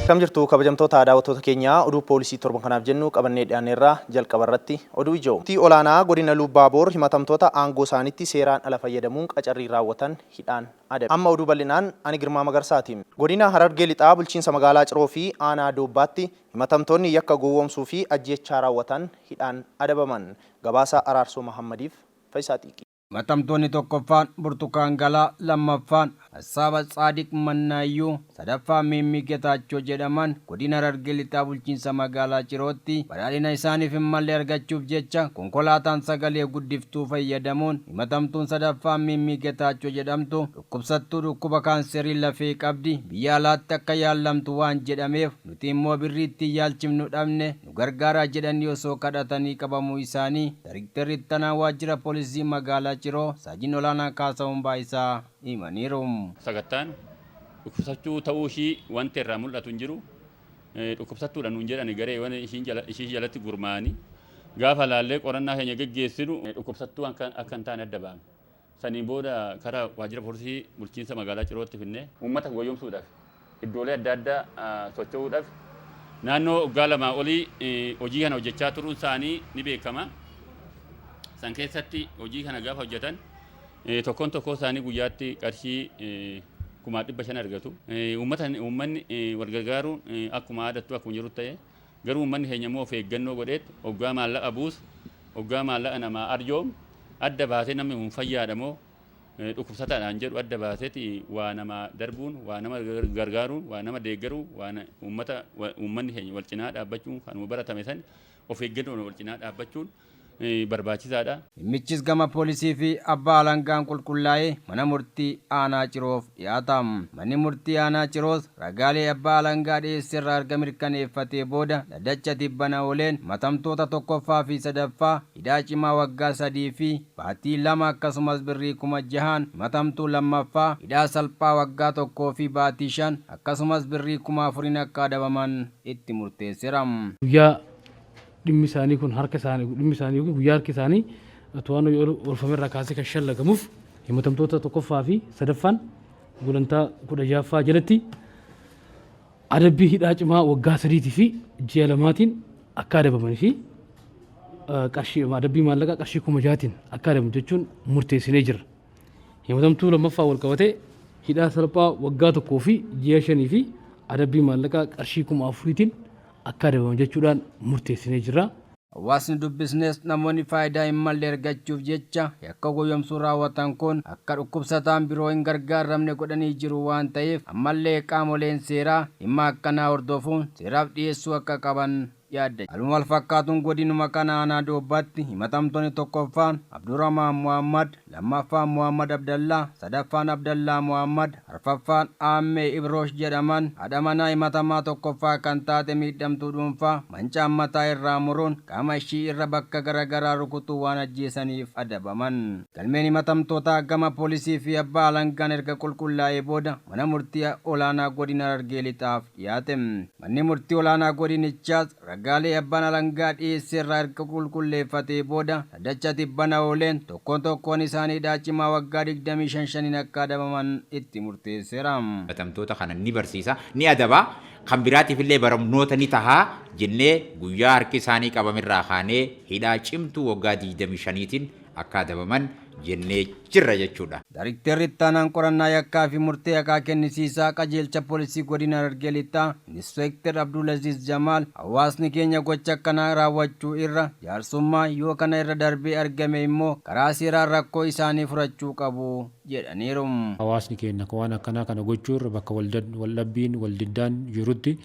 Akkam jirtu kabajamtoota daawwattoota keenyaa, oduu poolisii torban kanaaf jennu qabannee dhiyaanneerraa. Jalqaba irratti oduu ijoo. Murtii olaanaa godina Luubbaaboor himatamtoota aangoo isaaniitti seeraan ala fayyadamuun qacarrii raawwatan hidhaan adabe. Amma oduu bal'inaan, ani Girmaa Magarsaati. Godina Harargee Lixaa bulchiinsa magaalaa Ciroo fi aanaa Doobbaatti himatamtoonni yakka gowwoomsuu fi ajjeechaa raawwatan hidhaan adabaman. Gabaasa Araarsoo Mahaammadiif Fayisaa Xiiqii. Himatamtoonni 1ffaan Burtukaan Galaa, 2ffaan Hassaaba Tsaadiq Mannaayyuu, 3ffaan Miimmii Getaachoo jedhaman Godina Harargee Lixaa Bulchiinsa Magaalaa Cirootti badhaadhina isaaniif hin malle argachuuf jecha konkolaataan sagalee guddiftuu fayyadamuun himatamtuun 3ffaan Miimmii Getaachoo jedhamtu dhukkubsattuu dhukkuba kaanserii lafee qabdi biyya alaatti akka yaallamtu waan jedhameef nuti immoo birrii ittiin yaalchifnu dhabne nu gargaaraa jedhanii osoo kadhatanii qabamuu isaanii Darikterri Ittanaa Waajjira Poolisii Magaalaa Ciroo Saajin Olaanaa Kaasahuun Baayisaa himaniiru. Sakattaan dhukkubsachuu ta'uu ishii wanti irraa mul'atu hin jiru. Dhukkubsattuudha nuun jedhani gareewwan ishii jalatti gurmaa'anii. Gaafa laallee qorannaa keenya geggeessinu dhukkubsattuu akka hin taane adda baafne. Saniin booda kara waajjira poolisii bulchiinsa magaalaa Cirootti finnee. Uummata goyyomsuudhaaf iddoolee adda addaa socho'uudhaaf naannoo waggaa lamaa olii hojii kana hojjechaa turuun isaanii ni beekama. San keessatti hojii kana gaafa hojjetan tokkoon tokkoo isaanii guyyaatti qarshii 500,000 argatu. Uummata uummanni wal gargaaruun akkuma aadattu akkuma jiru ta'e, garuu uummanni keenya immoo of eeggannoo godheet hoggaa maallaqa buusu, hoggaa maallaqa namaa arjoomu adda baasee namni kun fayyaadha moo dhukkubsataadhaan jedhu adda baaseeti waa namaa darbuun, waa nama gargaaruun, waa nama deeggaruu, waa uummata uummanni keenya wal cinaa dhaabbachuun kanuma baratame san of eeggannoon wal cinaa dhaabbachuun barbaachisaadha. Dhimmichis gama poolisii fi abbaa alangaan qulqullaa'ee mana murtii aanaa Ciroof dhiyaata. Manni murtii aanaa Ciroos ragaalee abbaa alangaa dhiyeesserraa erga mirkaneeffatee booda dhaddacha tibbana ooleen himatamtoota 1ffaa fi 3ffaa hidhaa cimaa waggaa 3 fi baatii 2 akkasumas birrii 6,000n, himatamtuu 2ffaa hidhaa salphaa waggaa 1 fi baatii 5 akkasumas birrii 4,000n akka adabaman itti murteessera. Guyyaa dhimmi isaanii kun harka isaanii dhimmi isaanii yookiin guyyaa harki isaanii to'annoo yoo oolfame irraa kaasee kan shallagamuuf himatamtoota tokkoffaa fi sadaffaan gulantaa 16ffaa jalatti adabbii hidhaa cimaa waggaa sadiitii fi ji'a lamaatiin akka adabamanii fi qarshii adabbii maallaqaa qarshii 6,000n akka adabamu jechuun murteessinee jirra. Himatamtuu lammaffaa wal qabatee hidhaa salphaa waggaa tokkoo fi ji'a shanii fi adabbii maallaqaa qarshii 4,000n akka adabaman jechuudhaan murteessinee jirra. Hawaasni dubbisnes namoonni faayidaa hin malle argachuuf jecha yakka goyyomsuu raawwatan kun akka dhukkubsataan biroo hin gargaarramne godhanii jiru waan ta'eef ammallee qaamoleen seeraa dhimma akkanaa hordofuun seeraaf dhiyeessuu akka qaban yaadda. Haaluma walfakkaatuun godinuma kana aanaa Doobbaatti himatamtoonni 1ffaan Abdurahmaan Muhaammad, 2ffaan Muhaammad Abdallaa, 3ffaan Abdallaa Muhaammad, arfaffaan Aammee Ibroosh jedhaman haadha manaa himatamaa 1ffaa kan taate miidhamtuu dhuunfaa mancaan mataa irraa muruun qaama ishii irra bakka garagaraa rukutuun waan ajjeesaniif adabaman. Galmeen himatamtootaa gama poolisii fi abbaa alangaan erga qulqullaa'ee booda mana murtii olaanaa godina Harargee Lixaaf dhiyaate. Manni murtii olaanaa godinichaas ragaalee abbaan alangaa dhiyeesse irraa erga qulqulleeffatee booda dhaddacha tibbana ooleen tokkoon tokkoon isaanii hidhaa cimaa waggaa 25 shaniin akka adabaman itti murteesseera. Himatamtoota kana ni barsiisa, ni adaba, kan biraatiif illee barnoota ni taha jennee guyyaa harki isaanii qabamerraa kaanee hidhaa cimtuu waggaa 25tiin akka adabaman jennee jirra jechuudha. Daarikterri Ittaanaan Qorannaa Yakkaa fi Murtee Haqaa Kennisiisaa Qajeelcha Poolisii Godina Harargee Lixaa Inispeekter Abdulaziiz Jamaal hawaasni keenya gocha akkanaa raawwachuu irra jaarsummaa yoo kana irra darbee argame immoo karaa seeraan rakkoo isaanii furachuu qabu jedhaniiru. Hawaasni keenya waan akkanaa kana gochuu irra bakka waldhabbiin, waldiddaan jirutti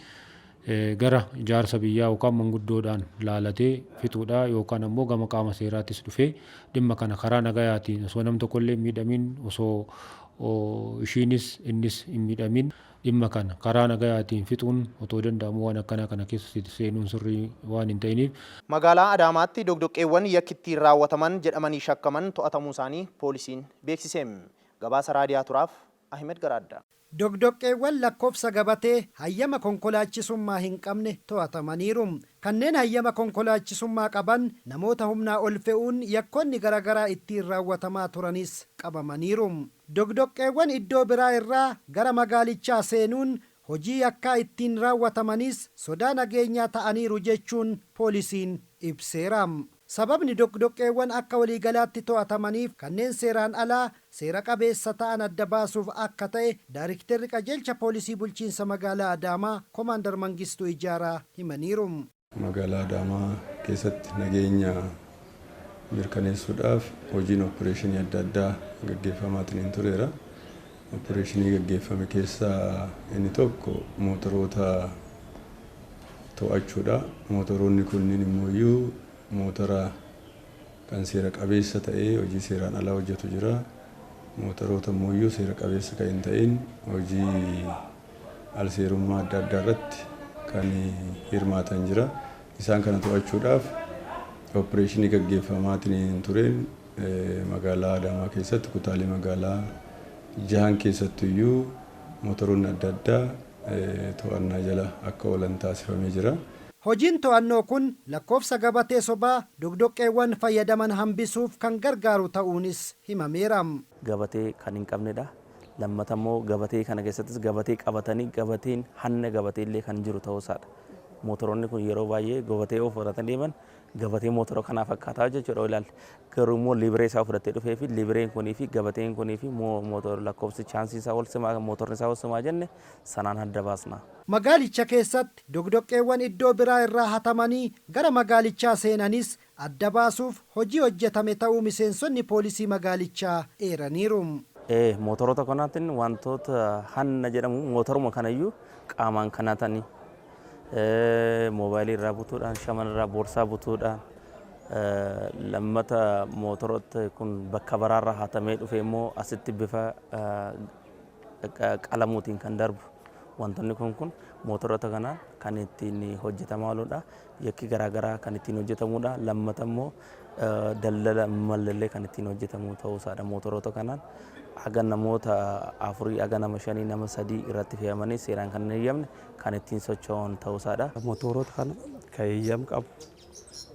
gara jaarsa biyyaa yookaan manguddoodhaan laalatee fixuudha yookaan ammoo gama qaama seeraattis dhufee dhimma kana karaa nagayaatiin osoo nam tokkollee hin miidhamin, osoo ishiinis innis hin miidhamin dhimma kana karaa nagayaatiin fixuun otoo danda'amuu waan akkanaa kana keessa seenuun sirrii waan hin ta'iniif. Magaalaa Adaamaatti doqdoqqeewwan yakki ittiin raawwataman jedhamanii shakkaman to'atamuu isaanii poolisiin beeksise. Gabaasa Raadiyaa Turaaf Ahimed Garaaddaa. Doqdoqqeewwan lakkoofsa gabatee hayyama konkolaachisummaa hin qabne to'atamaniiru. Kanneen hayyama konkolaachisummaa qaban namoota humnaa ol fe'uun yakkoonni garagaraa ittiin raawwatamaa turanis qabamaniiru. Doqdoqqeewwan iddoo biraa irraa gara magaalichaa seenuun hojii yakkaa ittiin raawwatamanis sodaa nageenyaa ta'aniiru jechuun poolisiin ibseera. Sababni doqdoqqeewwan akka waliigalaatti to'atamaniif kanneen seeraan alaa seera qabeessa ta'an adda baasuuf akka ta'e Daarikterri Qajeelcha Poolisii Bulchiinsa Magaalaa Adaamaa Komaandar Mangistuu Ijaaraa himaniiru. Magaalaa Adaamaa keessatti nageenya mirkaneessuudhaaf hojiin oppireeshinii adda addaa gaggeeffamaatiin tureera. Oppireeshinii gaggeeffame keessaa inni tokko mootoroota to'achuudha. Mootoroonni kunniin immoo motora kan seera qabeessa ta'ee hojii seeraan alaa hojjetu jira. Mootoroota immoo seera qabeessa kan hin ta'in hojii alseerummaa adda addaa irratti kan hirmaatan jira. Isaan kana to'achuudhaaf oppireeshinii gaggeeffamaatiin tureen magaalaa Adaamaa keessatti kutaalee magaalaa jahan keessattuyyuu mootoroonni adda addaa to'annaa jala akka oolan taasifamee jira. Hojiin to'annoo kun lakkoofsa gabatee sobaa doqdoqqeewwan fayyadaman hambisuuf kan gargaaru ta'uunis himameera. Gabatee kan hin qabnedha. Lammata immoo gabatee kana keessattis gabatee qabatanii gabateen hanna gabatee illee kan jiru ta'uu isaadha. Mootoroonni kun yeroo baay'ee gabatee yoo fudhatanii deeman gabatee mootora kanaa fakkaataa jechuudha ilaalle. Garuu immoo libiree isaa fudhatee dhufee fi libireen kunii fi gabateen kunii fi mootora lakkoofsi chaansii isaa wal simaa mootorni isaa wal simaa jenne sanaan adda baasna. Magaalicha keessatti doqdoqqeewwan iddoo biraa irraa hatamanii gara magaalichaa seenanis adda baasuuf hojii hojjetame ta'uu miseensonni poolisii magaalichaa eeraniiru. Mootoroota kanaatiin wantoota hanna jedhamu mootoruma kanayyuu qaamaan kanatanii moobaayilii irraa butuudhaan shaman irraa boorsaa butuudhaan lammata mootoroota kun bakka baraarraa hatamee dhufe immoo asitti bifa qalamuutiin kan darbu wantoonni kun mootoroota kanaan kan ittiin hojjetamaa ooludha. Yakki garaagaraa kan ittiin hojjetamudha. Lammata immoo daldala mallallee kan ittiin hojjetamu ta'uu isaadha mootoroota kanaan. Haga namoota 4 haga nama 5 nama 3 irratti fe'amanii seeraan kan hin eeyyamne kan ittiin socho'an ta'uu isaadha. Mootoroota kana kan eeyyam qabu,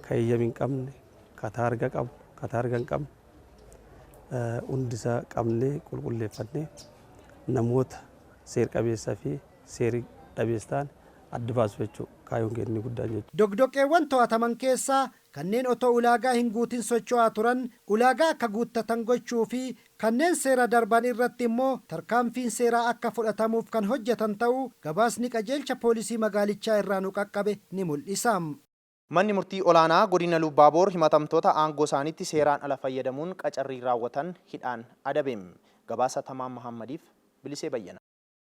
kan eeyyam hin qabne, kan taarga qabu, kan taarga hin qabne hundisaa qabnee qulqulleeffannee namoota seer qabeessaa fi seeri dhabeessa ta'an adda baasu jechuudha. Kaayyoon keenya guddaan jechuudha. Doqdoqqeewwan to'ataman keessaa kanneen otoo ulaagaa hin guutin socho'aa turan ulaagaa akka guuttatan gochuu fi kanneen seera darban irratti immoo tarkaanfiin seeraa akka fudhatamuuf kan hojjetan ta'uu gabaasni qajeelcha poolisii magaalichaa irraa nu qaqqabe ni mul'isa. Manni murtii olaanaa godina Lubbaaboor himatamtoota aangoo isaaniitti seeraan ala fayyadamuun qacarrii raawwatan hidhaan adabe. Gabaasa Tamaam Mahammadiif Bilisee Bayyana.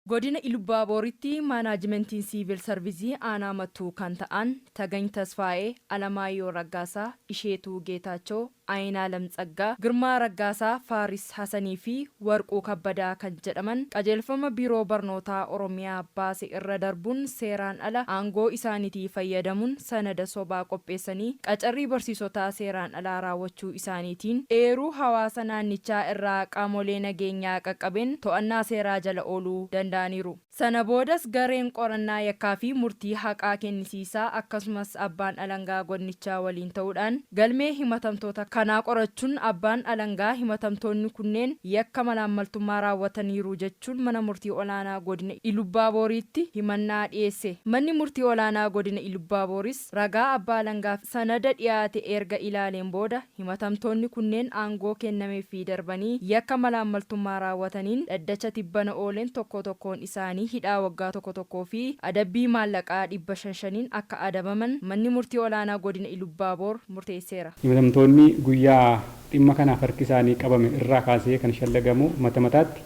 Godina Ilubaabooritti maanaajimentiin siivil sarvisii aanaa Mattuu kan ta'an Tagany Tasfaa'ee, Alamaayyoo Raggaasaa, Isheetuu Geetaachoo, Ayinaalam Tsaggaa, Girmaa Raggaasaa, Faaris Hasanii fi Warquu Kabbadaa kan jedhaman qajeelfama Biiroo Barnootaa Oromiyaa baase irra darbuun seeraan ala aangoo isaaniitii fayyadamuun sanada sobaa qopheessanii qacarrii barsiisotaa seeraan alaa raawwachuu isaaniitiin eeruu hawaasa naannichaa irraa qaamolee nageenyaa qaqqabeen to'annaa seeraa jala ooluu danda'aniiru. Sana boodas gareen qorannaa yakkaa fi murtii haqaa kennisiisaa akkasumas abbaan alangaa godinichaa waliin ta'uudhaan galmee himatamtoota kanaa qorachuun abbaan alangaa himatamtoonni kunneen yakka malaammaltummaa raawwataniiru jechuun mana murtii olaanaa godina Ilubbaabooriitti himannaa dhiyeesse. Manni murtii olaanaa godina Ilubbaabooris ragaa abbaa alangaa sanada dhiyaate erga ilaaleen booda himatamtoonni kunneen aangoo kennameefii darbanii yakka malaammaltummaa raawwataniin dhaddacha tibbana ooleen tokko tokkoon isaanii hidhaa waggaa 1 1 fi adabbii maallaqaa 500n akka adabaman manni murtii olaanaa godina Ilubbaaboor murteesseera. Himatamtoonni guyyaa dhimma kanaaf harki isaanii qabame irraa kaasee kan shallagamu mata mataatti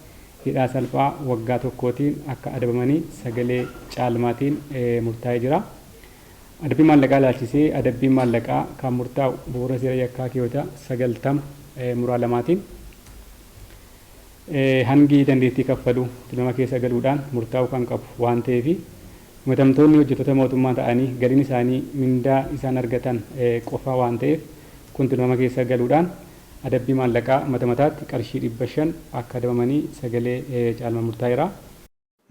hidhaa salphaa waggaa tokkootiin akka adabamanii sagalee caalmaatiin murtaa'ee jira. Adabbii maallaqaa ilaalchisee adabbiin maallaqaa kan murtaa'u bu'uura seera yakkaa keewwata 90 muraa lamaatiin hangi dandeettii kaffaluu tilmaama keessa galuudhaan murtaa'uu kan qabu waan ta'eef himatamtoonni hojjettoota mootummaa ta'anii galiin isaanii mindaa isaan argatan qofa waan ta'eef kun tilmaama keessa galuudhaan adabbii maallaqaa mata mataatti qarshii 500 akka adabamanii sagalee caalmaan murtaa'eera.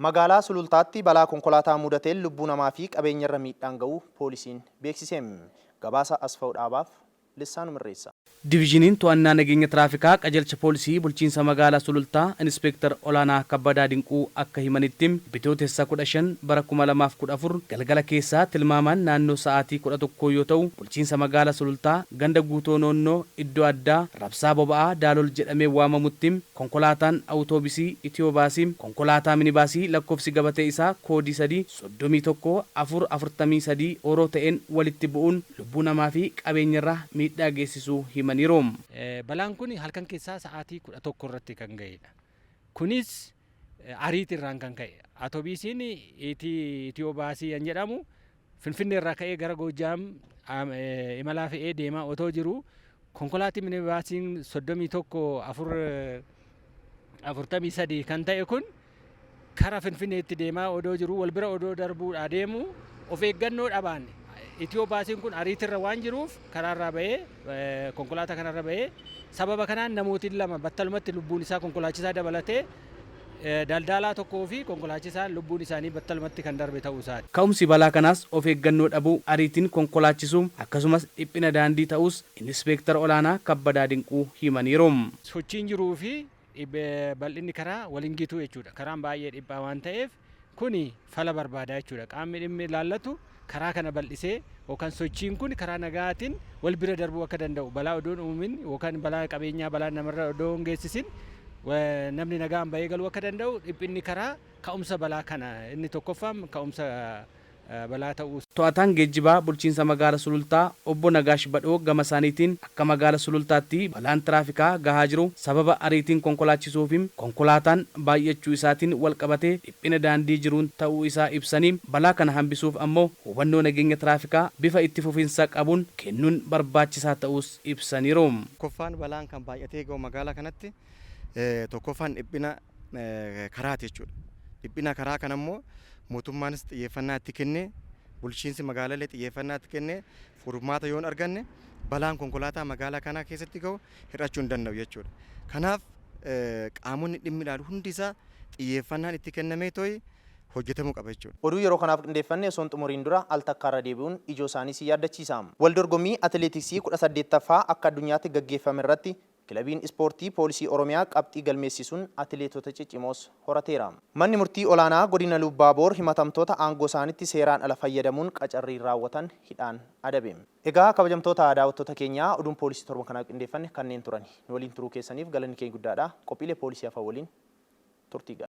Magaalaa Sulultaatti balaa konkolaataa mudateen lubbuu namaa fi qabeenyarra miidhaan ga'uu poolisiin beeksise. Gabaasa Asfaw Dhaabaaf Lissaanu Mirreessa. Divizhiniin to'annaa nageenya tiraafikaa qajeelcha poolisii bulchiinsa magaalaa Sulultaa Inispeektar Olaanaa Kabbadaa Dinquu akka himanitti, Bitootessa 15 bara 2014 galgala keessaa tilmaamaan naannoo sa'aatii 11:00 yoo ta'u, bulchiinsa magaalaa Sulultaa ganda Guutoo Noonnoo iddoo addaa rabsaa boba'aa Daalol jedhamee waamamutti konkolaataan Awutoobisii Itiyoobaasii konkolaataa minibaasii lakkoofsi gabatee isaa koodii 3 31 4 43 Ooroo ta'een walitti bu'uun lubbuu namaa fi qabeenyarra miidhaa geessisuu himaniiru. Balaan kun halkan keessaa sa'aatii 11 irratti kan ga'edha. Kunis ariitii irraan kan ka'e. Atobiisiin Itiyoo Baasii kan jedhamu Finfinnee irraa ka'ee gara Goojjaam imalaa fe'ee deemaa otoo jiru konkolaatiin minibaasiin 31 4 43 kan ta'e kun kara Finfinneetti deemaa odoo jiru wal bira odoo darbuudhaa deemu of eeggannoo dhabaan Itiyoo baasiin kun ariitirra waan jiruuf karaarraa ba'ee konkolaataa kanarra ba'ee sababa kanaan namootiin lama battalumatti lubbuun isaa konkolaachisaa dabalatee daldaalaa tokkoo fi konkolaachisaan lubbuun isaanii battalumatti kan darbe ta'uu isaati. Ka'umsi balaa kanaas of eeggannoo dhabuu, ariitiin konkolaachisuu akkasumas dhiphina daandii ta'uus Inispeektar Olaanaa Kabbadaa Dinquu himaniiru. Sochiin jiruu fi bal'inni karaa wal hin gitu jechuudha. Karaan baay'ee dhiphaa waan ta'eef kuni fala barbaada jechuudha. Qaamni dhimmi ilaallatu karaa kana bal'isee yookaan sochiin kun karaa nagaatiin wal bira darbuu akka danda'u balaa odoo hin uumin yookaan balaa qabeenyaa balaa namarra odoo hin geessisin namni nagaan bahee galuu akka danda'u dhiphinni karaa ka'umsa balaa kana inni tokkoffaan ka'umsa balaa ta'uu. To'ataan Geejjibaa Bulchiinsa Magaala Sulultaa Obbo Nagaash Badhoo gamasaaniitiin, akka magaala Sulultaatti balaan tiraafikaa gahaa jiru sababa ariitiin konkolaachisuufi konkolaataan baay'achuu isaatiin walqabatee dhiphina daandii jiruun ta'uu isaa ibsanii, balaa kana hambisuuf ammoo hubannoo nageenya tiraafikaa bifa itti fufinsa qabuun kennuun barbaachisaa ta'uus ibsaniiru. Tokkoffaan balaan kan baay'atee gahu magaalaa kanatti tokkoffaan dhiphina karaati jechuudha. Dhiphina karaa kana immoo mootummaanis xiyyeeffannaa itti kennee bulchiinsi magaalallee xiyyeeffannaa itti kennee furmaata yoo hin arganne balaan konkolaataa magaalaa kanaa keessatti gahu hir'achuu hin danda'u jechuudha. Kanaaf qaamonni dhimmi ilaalu hundi isaa xiyyeeffannaan itti kennamee to'i hojjetamuu qaba jechuudha. Oduu yeroo kanaaf qindeeffanne osoo hin xumuriin dura al takkaa irra deebi'uun ijoo isaanii si yaaddachiisa. Waldorgommii Atileetiksii 18ffaa akka addunyaatti gaggeeffame irratti Kilabiin Ispoortii Poolisii Oromiyaa qabxii galmeessisuun atileetota ciccimoos horateera. Manni Murtii Olaanaa Godina Luubbaaboor himatamtoota aangoosaanitti seeraan ala fayyadamuun qacarrii raawwatan hidhaan adabe. Egaa kabajamtoota daawwattoota keenyaa oduun poolisii torban kanaaf qindeeffanne kanneen turani. Nu waliin turuu keessaniif galanni keenya guddaadha. Qophiilee poolisii hafan waliin turtii gaarii.